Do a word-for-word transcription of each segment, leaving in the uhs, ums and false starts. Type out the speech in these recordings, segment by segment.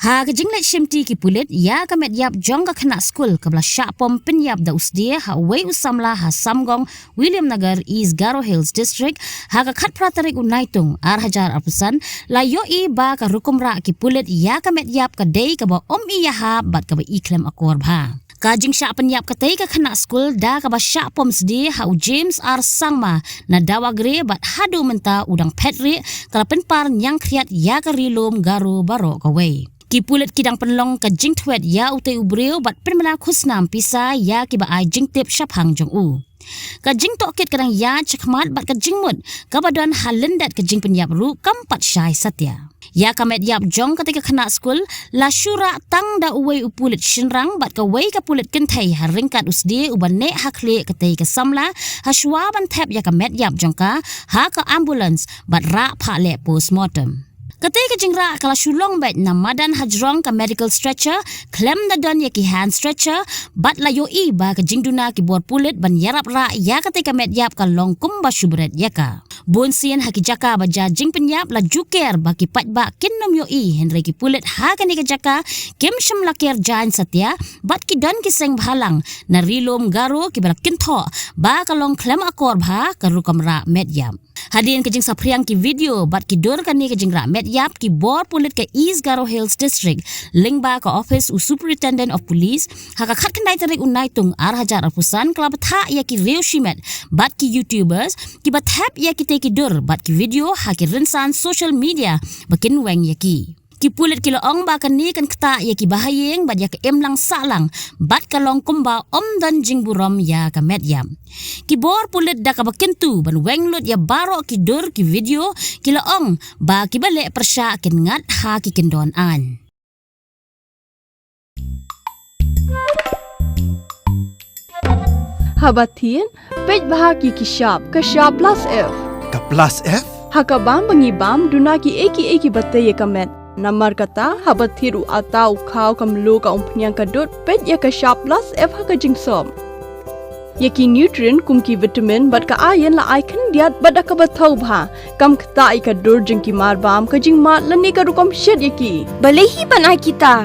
Ha ka jingleit shimti ki pulit ïa ka met ïap jong ka khynnah skul kaba la shah pom pynïap da u sdie ha uwei u samla ha Samgong, Williamnagar, East Garo Hills District, ha ka khatphra tarik u Naitung, ar hajar arphew san, la ïohi ba ka rukom rah ki pulit ïa ka met ïap ka dei kaba ym i ïahap bad kaba i khlem akor bha. Ka jingshah pynïap katei ka khynnah skul da kaba shah pom sdie ha u James R Sangma na Dawagre bad haduh mynta u dang phet rieh, ka la pynpar ñiangkhriat ïa ka ri lum Garo baroh kawei. Ki pulit ki dang pynlong ka jingthwet ïa utei u briew bad pynbna khusnam pisa ïa kiba ai jingtip shaphang jong u. Ka jingtohkit ka dang ïaid shakhmat bad ka jingmut kaba don ha lyndet ka jingpynïap ruh kam pat shai satia. Ïa ka met ïap jong katei ka khynnah skul la shu rah tang da uwei u pulit shynrang bad kawei ka pulit kynthei ha ryngkat u sdie uba neh ha khlieh katei ka samla, ha shuwa ban thep ïa ka met ïap jong ka ha ka ambulance bad rah phah leh postmortem. Katei ka jingrah ka la shu long beit na madan hajrong ka medical stretcher, khlem da don ïa ki hand stretcher, bad la ïohi ba ka jingduna ki bor pulit ban ïarap rah ïa katei ka met ïap ka long kumba shu bret ïa ka. Bun sien ha ki jaka ba jia jingpynïap la ju ker ba ki paidbah kin nym ïohi, hynrei ki pulit ha kane ka jaka kim shym la ker jaiñ satia bad ki don ki seng bhalang na ri lum Garo kiba la kynthoh ba ka long khlem akor bha ka rukom rah met ïap. Hadien ka jingsaphriang ki video bad ki dur kane ka jingrah met ïap, ki bor pulit ka East Garo Hills District lyngba ka office u Superintendent of Police, ha ka khatkhyndai tarik u Naitung ar hajar arphew san, ka la bthah ïa ki riew shimet bad ki YouTubers kiba thep ïa kitei ki dur bad ki video ha ki rynsan social media ba kin weng ïa ki. Ki pulit ki la ong ba kane kan ktah ïa ki bahaïing bad ïa ka imlang sahlang bad ka long kumba ym don jingburom ïa ka met ïap. Ki bor pulit da kaba kyntu ban weng lut ïa baroh ki dur ki video, ki la ong ba kiba leh pyrshah kin ngat ha ki kyndon aiñ. Haba thied, peit bha ki ki shap, ka shap plus F. Ka plus F? Ha ka bam ba ngi bam, duna ki ei ki ei kiba tei ïa ka met. Namar kata, haba thied u atta, u khaw, ka mluh, ka umphniang, ka dud, peit ïa ka shap plus F ha ka jingsop. Ïa ki nutrient kum ki vitamin bad ka iron la ai khyndiat bad da kaba thaw bha. Kam ktah ïa ka dur jong ki mar bam, ka jingmad lane ka rukom shet ïa ki. Balei hi ban ai kita?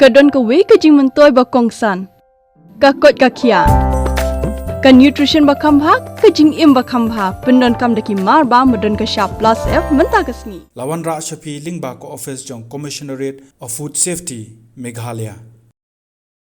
Ka don kawei ka jingmyntoi ba kongsan. Ka koit ka khiah. Ka nutrition ba kham bha, ka jingim ba kham bha. Pyndonkam da ki mar bam ba don ka shap plus F mynta ka sngi. La wanrah sha phi lyngba ka office jong Commissionerate of Food Safety, Meghalaya.